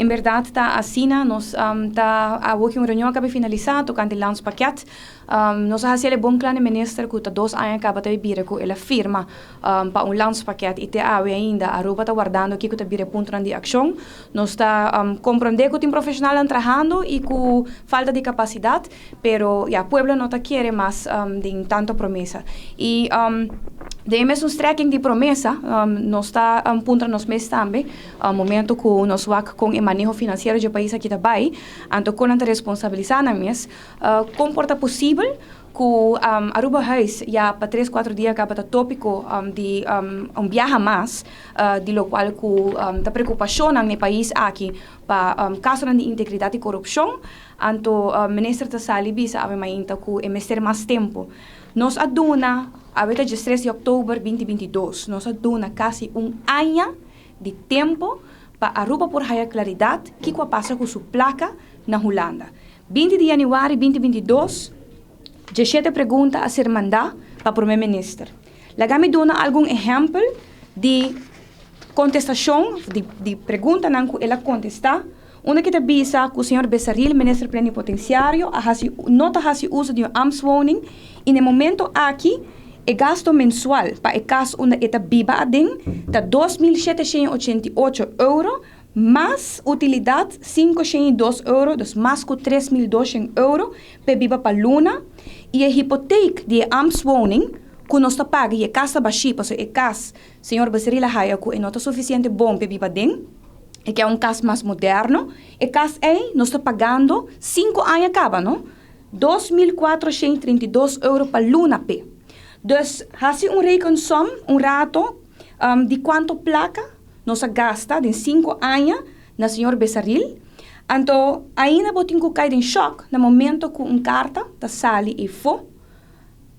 En berdad ta asina, nos ta awo un reunion a caba di finalisa tocante landspakket. Nos a haci bon cla na minister cu ta 2 aña caba ta bira cu el a firma pa un landspakket y te awe ainda Aruba ta wardando kico ta bira punto di accion. Nos ta comprende cu tin profesional trahando y cu falta di capacidad, pero ja, pueblo no ta kier mas di tanto promesa. Y den mesun strekking di promesa, nos ta puntra nos mes tambe, momento cu nos wak con e maneho financiero di pais aki tambe, anto con ta responsabilisa nan mes, con por ta posibel cu Aruba Huis ya pa 3, 4 dia caba ta topico di un biaha mas, di locual cu ta preocupacion na pais aki pa caso di integridad y corupcion, anto minister ta sali bisa awe mainta cu e mester mas tempo. Nos a duna, awe ta 3 di october 2022, nos a duna casi un aña di tempo pa Aruba por haya claridad kico a pasa cu su placa na Hulanda. 20 di januari 2022, 17 pregunta a ser manda pa prome minister. Laga mi duna algun ehempel di contestacion, di pregunta cu el a contesta. Unda cu ta bisa cu señor Besaril, minister plenipotenciario, a hasi, no ta hasi uso di un ambtswoning y na momento aki e gasto mensual pa e cas unda e ta biba aden ta 2.788 euro mas utilidad 502 euro, dus mas cu 3.200 euro pa biba pa luna y e hipoteek di ambtswoning cu nos ta paga e cas ta bashi, paso e cas señor Besaril a haya cu no ta suficiente bon pa biba den, e cu ta un cas mas moderno, e cas ey nos ta pagando 5 aña caba, no? 2.432 euro pa luna p'e. Dus, haci un rekensom, un rato, di cuanto placa nos a gasta den 5 aña na señor Besaril. Anto, ainda bo tin cu cay den shock na momento cu un carta ta sali afo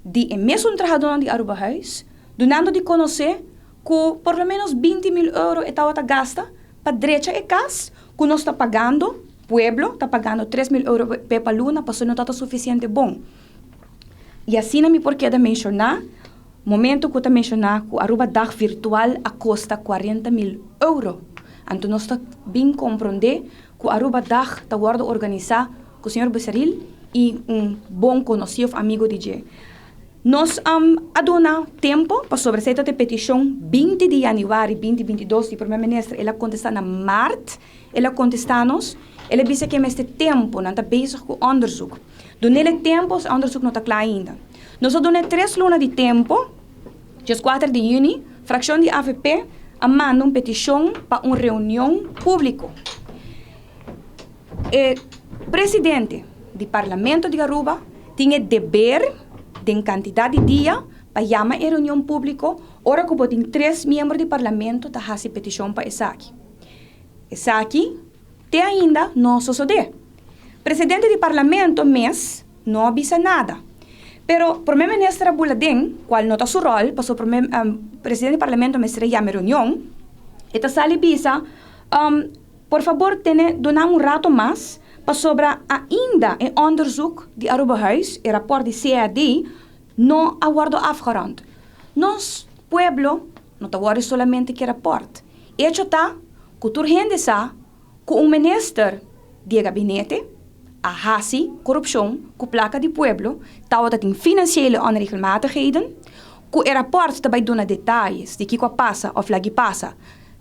di e mesun trahador di Aruba Huis, dunando di conoce cu por lo menos 20 mil euro e tawata gasta pa drecha e cas, cu nos ta pagando, pueblo ta pagando 3 mil euro pa luna, paso no ta suficiente bon. Y asina mi por keda menciona, momento cu ta menciona cu Aruba Dag virtual a costa 40 mil euro. Anto nos ta bin comprende cu Aruba Dag ta wordo organisa cu señor Besaril y un bon conocido amigo di dje. Nos a duna tempo pa sobre e peticion 20 di januari 2022 di prome minister, el a contesta na maart, el a contesta nos, el a bisa cu mester tempo, nan ta bezig cu onderzoek. Dun'e tempo, e onderzoek no ta cla ainda. Nos a duna 3 luna di tempo, dia 4 di juni, fraccion di AVP a manda un peticion pa un reunion publico. E presidente di Parlamento di Aruba tin e deber di cantidad di dia pa yama e reunion publico ora cu tin tres miembro di Parlamento ta haci peticion pa esaki. Esaki te ainda no a sucede. Presidente di Parlamento mes no a bisa nada. Pero prome minister a bula den, cual no ta su rol, paso prome presidente di Parlamento mester yama reunion, e ta sali bisa, por fabor tene duna un rato mas, pasobra ainda e onderzoek di Aruba Huis, e rapport di CAD, no a wordo afgerond. Nos pueblo no ta worry solamente cu rapport. Hecho ta, cu tur hende sa, cu un minister di gabinete, a hasi corupcion cu placa di pueblo, tawata tin financiële onregelmatigheden, cu e rapport ta bay duna detaye di kico a pasa of lag'i pasa.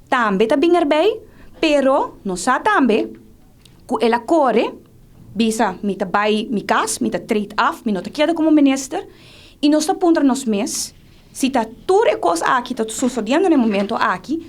Tambe ta bin erbij, pero nos sa tambe cu el a core bisa mi ta bay mi cas, mi ta treed af, mi no ta keda como minister, y nos ta puntra nos mes, si ta tur e cos aki ta sucediendo na e momento aki,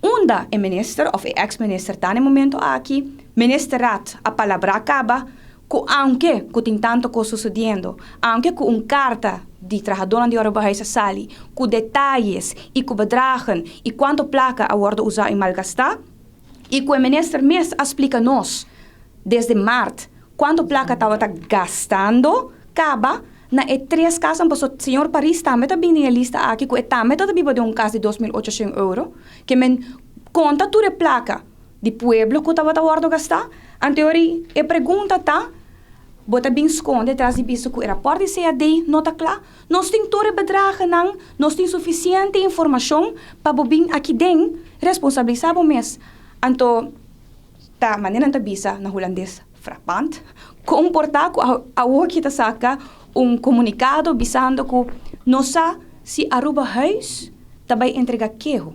unda e minister of e ex-minister ta na e momento aki, ministerraad a palabra caba, cu aunke cu tin tanto cos sucediendo, aunke cu un carta di trahador di Aruba Huis a sali, cu detaye y cu bedragen y cuanto placa a wordo usa y malgasta, y cu e minister mes a splica nos desde maart cuanto placa tawata gastando, caba na e tres cas, paso señor Paris tambe ta bin den lista aki, cu e tambe ta biba den un cas di 2.800 euro, kiermen conta tur e placa di pueblo cu tawata wordo gasta. Anto e pregunta ta, bo ta bin sconde tras di bisa cu e rapport di CAD no ta cla, nos tin tur e bedragen nan, nos tin suficiente informacion pa bo bin aki den responsabilisa bo mes. Anto, Ta manera ta bisa na hulandes, frappant. Komportá ku awo ta saka un komunikado bisando ku no sa si Aruba Huis ta bai entregá keho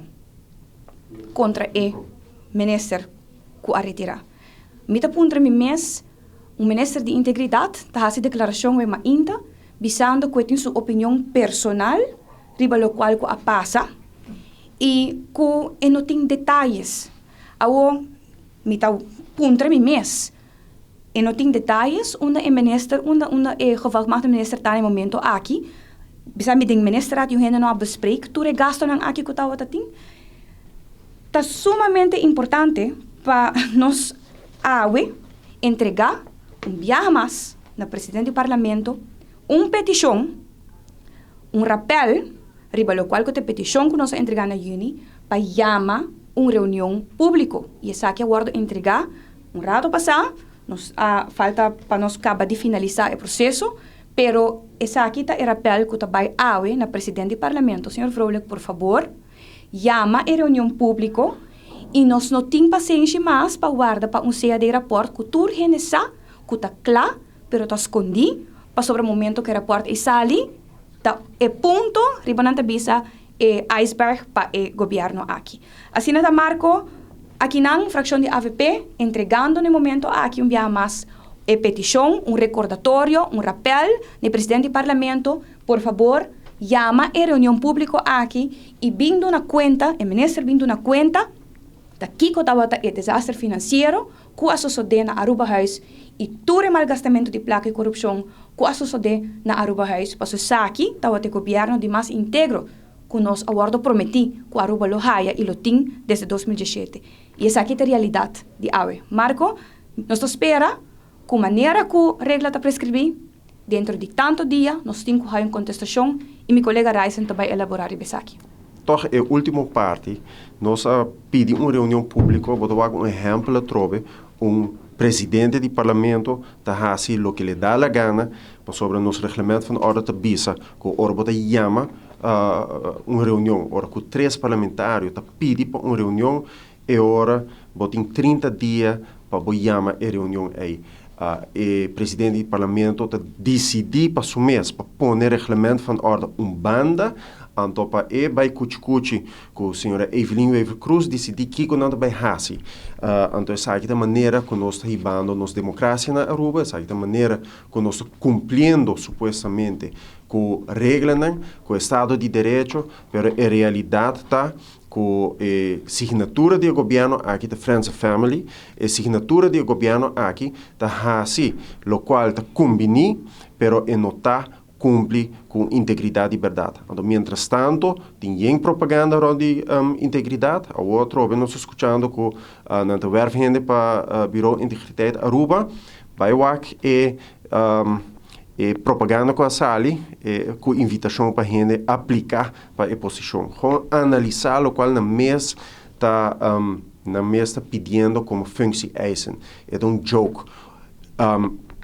kontra e minister ku a retirá. Mi ta puntra mi mes, un minister di integridat ta hasi deklarashon e mainta bisando ku tin su opinion personal riba lokual ku a pasa i ku e no tin detaye. Awo mi ta puntra mi mes, e no tin detaye unda e minister, unda e gevolmachtigde minister ta na e momento aki. Bisa mi den ministerraad yu hende no a bespreek tur e gastonan aki ku tabata tin. Ta sumamente importante pa nos awe entregá un biaha mas na presidente di parlamento un petishon, un rappel, riba lokual ku e petishon ku nos a entregá na yüni, pa yama un reunion públiko. I esaki a wòrdu entregá un ratu pasá, nos a falta pa nos kaba di finalisá e proseso, pero esaki ta e rappel ku ta bai awe na presidente di parlamento. Señor Vrolijk, por fabor, yama e reunion públiko i nos no tin pasenshi mas pa warda pa un CAD rapport ku tur hende sa, ku ta kla, pero ta skondí, pasobra momento ku e rapport ei sali, ta e punto, riba nan ta bisa, e iceberg pa e gobièrnu aki. Asina ta, Marco, aki na frakshon di AVP, entregando na e momento aki un biaha mas e petishon, un rekordatorio, un rappel na presidente di parlamento, por fabor, yama e reunion públiko aki i bin duna kuenta, e minister bin duna kuenta, ta kiko tabata e desaster finansiero ku a sosodé na Aruba Huis i tur e malgastamentu di plaka i korupshon ku a sosodé na Aruba Huis. Paso esaki tabata e gobièrnu di mas íntegro ku nos a wòrdu prometí ku Aruba lo haya i lo tin desde 2017. I esaki ta e realidat di awe. Marco, nos ta spera ku manera ku regla ta preskribí, dentro di tantu dia nos tin ku un kontestashon i mi kolega Ryson ta bai elaborá riba esaki. Toch e último parte, nos a pidi un reunion públiko, bo ta wak un ehèmpel trobe, un presidente di parlamento ta hasi loke e da la gana, pasobra nos reglamento van orde ta bisa ku ora bo ta yama un reunion, ora ku tres parlamentario ta pidi pa un reunion, e ora bo tin 30 dia pa bo yama e reunion ei. E presidente di parlamento ta disidí pa su mes, pa pone reglamento van orde un banda, anto pa e bai kuchi kuchi ku señora Evelyn Wever Croes disidí kiko nan ta bai hasi. Anto esaki ta manera ku nos ta hibando nos demokrasia na Aruba, esaki ta manera ku nos ta kumpliendo supuestamente ku reglanan, ku estado di derecho, pero e realidat ta ku e signatura di gobièrnu aki ta friends and family, e signatura di gobièrnu aki ta hasi lokual ta kumbiní, pero e no ta kumpli ku integridat di berdat. Anto, mientras tantu, tin yen propaganda rònt di integridat, otro nos ta skuchando ku nan ta werf hende pa Bureau Integriteit Aruba, bai wak e propaganda ku a sali, ku invitashon pa hende apliká pa e posishon. Gewoon analisá lokual nan mes ta pidiendo komo functie-eisen. E ta un joke.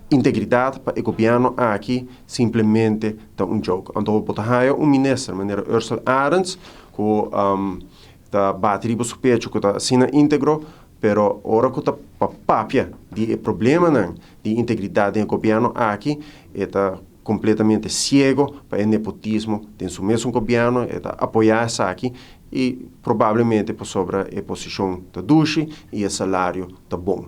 Integridat pa e gobièrnu aki simplemente ta un joke. Anto, bo ta haya un minister, manera Ursell Arends, ku ta bati riba su pechu ku ta asina íntegro, pero ora ku ta papia di problemanan di integridat di gobièrnu aki, ta kompletamente siegu pa e nepotismo den su mes gobièrnu, ta apoyá esaki i probablemente pasobra e posishon ta dushi i e salario ta bon.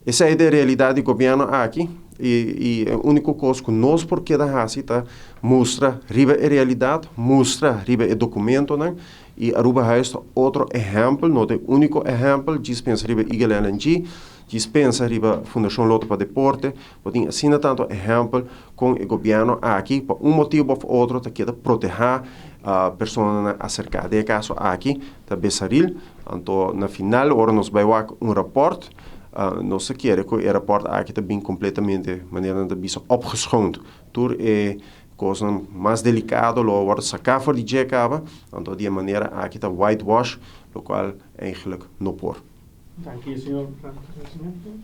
Esei ta e realidat di gobièrnu aki i e úniko kos ku nos por keda hasi ta mustra riba e realidat, mustra riba e dokumentonan. I Aruba Huis ta otro ehèmpel, no e úniko ehèmpel, djis pensa riba Eagle LNG, djis pensa riba Fundashon Lotto pa Deporte, bo tin asina tantu ehèmpel ku e gobièrnu aki, pa un motibu òf otro, ta keda protehá personanan aserká. Den e kaso aki, ta Besaril, anto na final, ora nos bai wak un rapport, nos ta kere ku e rapport aki ta bin kompletamente, manera nan ta bisa, opgeschoond. Tur e kos mas delikado lo wòrdu saká for di dje kaba, anto di manera aki ta whitewash, lokual eigenlijk no por. Dank u, señor presidente.